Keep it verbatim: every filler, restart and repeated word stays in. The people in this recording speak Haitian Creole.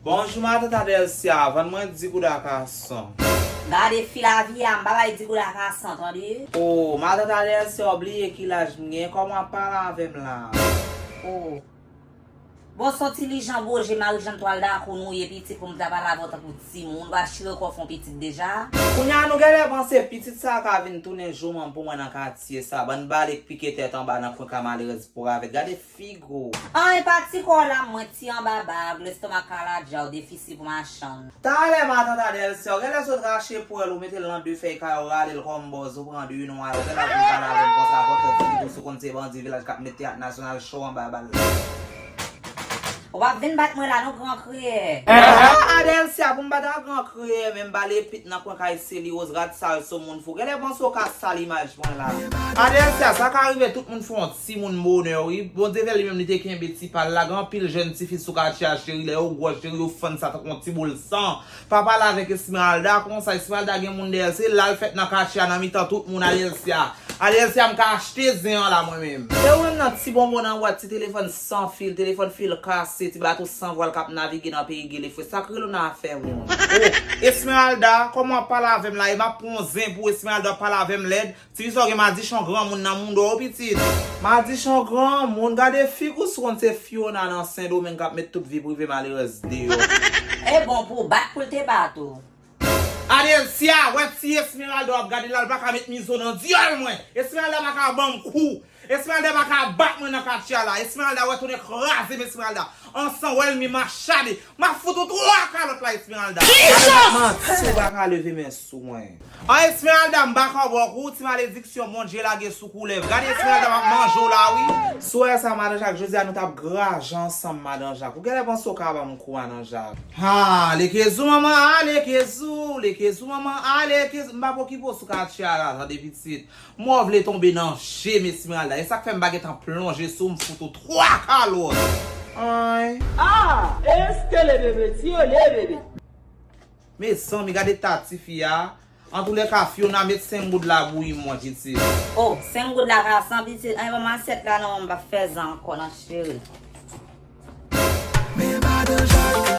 Bonjou, matant Adelcia, vann mwen di goud ak san. Gade fi lavi a, m pa bay di goud ak san, tande? O, matant Adelcia, w bliye ki laj m gen, kòman w ap pale avè m la? O. Bon, se yon ti lijan boje, Marijàn twal dakou nou ye pitit pou m ta pale avè w tankou timoun, w ap chire kò w fè yon pitit deja? Kounye a nou genlè panse pitit sa a ka vin tounen jouman pou mwen nan katye sa, bann bale k pike tèt anba nan kwen kay malerèz pòv avè. Gade figo. An, e pa ti kò la, mwen ti anba bag, lestomak kaladja, w defisi pou machann. Talè matant Adelcia, w genlè sot rache pwèl ou mete l nan de fèy kay ou rale l kòm bòz ou pran de non al, ou genlè vin pale avè m konsa, pòtèt figo sou konn se bandi vilaj k ap met teyat nasyonal cho anba bal. Ou p ap vin bat mwen la non, gran kriyè. Ah, Adelcia, pou m bat a gran kriyè, menm bale pit nan kwen kay Seli Woz, rat sal sou moun fou. Genlè panse w ka sal imaj mwen la. Adelcia, sa ka rive tout moun fè yon timoun bonè, wi. Bondye fè li menm li te kenbe ti pa l la. Gen anpil jèn tifi sou katye a, cheri, lè yo gwòs, cheri, yo fann sa tankou yon ti boul san. Pa pale avèk Esmeralda konsa, Esmeralda gen moun dèyè l, se la l fèt nan katye a, nan mitan tout moun, Adelcia. Adelcia, m ka achte zen an la mwen menm. Se ou menm nan ti bonbon nan bwat, ti telefòn san fil, telefòn fil kase, ti bato san vwal k ap navige nan peyi gele fre. Sa k rele w nan afè moun? O, Esmeralda, kòman w ap pale avè m la? E m ap pran yon zen pou Esmeralda, w ap pale avè m lèd. Ti fi sa w gen madichon granmoun nan mouda w, pitit. Madichon granmoun, gade figi w, si w konn se Fiona nan Sendomeng k ap met tout vi prive malerèz deyò. E bon pou w bat pou l te bat ou. Adelcia, wè ti Esmeralda w ap gade la, l pa ka met mizo nan dyòl mwen. Esmeralda pa ka ban m kou. Esmeralda pa ka bat mwen nan katye a la. Esmeralda, wè tounen kraze m, Esmeralda. An san wè l mi machade. M ap fout ou twa kalòt la, Esmeralda. Gade m ap manti, ou pa ka leve men sou mwen. An Esmeralda, m pa ka ba w kou, ti malediksyon Bondye lage sou koulèv. Gade Esmeralda, m ap manje w la, wi. Si w wè sa, madan Jak, jodi a nou t ap graje ansanm, madan Jak. Ou genlè panse w ka ban m kou, madan Jak. Ha, lekezou manman, alekezou, lekezou manman, alekezou. M p ap okipe w sou katye a la, tande pitit. Mò vle tonbe nan je m, Esmeralda. E sa k fè m pa gentan plonje sou w, m fout ou twa kalòt. Ay. Ah, eskele bebe, ti yo le bebe. Mezanmi, gade ta tifi a. Antoulèka, Fiona, met senk goud la bouyi mwen, pitit. Oh, senk goud la ka san pitit. Ay, ban m asyèt la non, m p ap fè zen ankò non, cheri. Men madan Jak,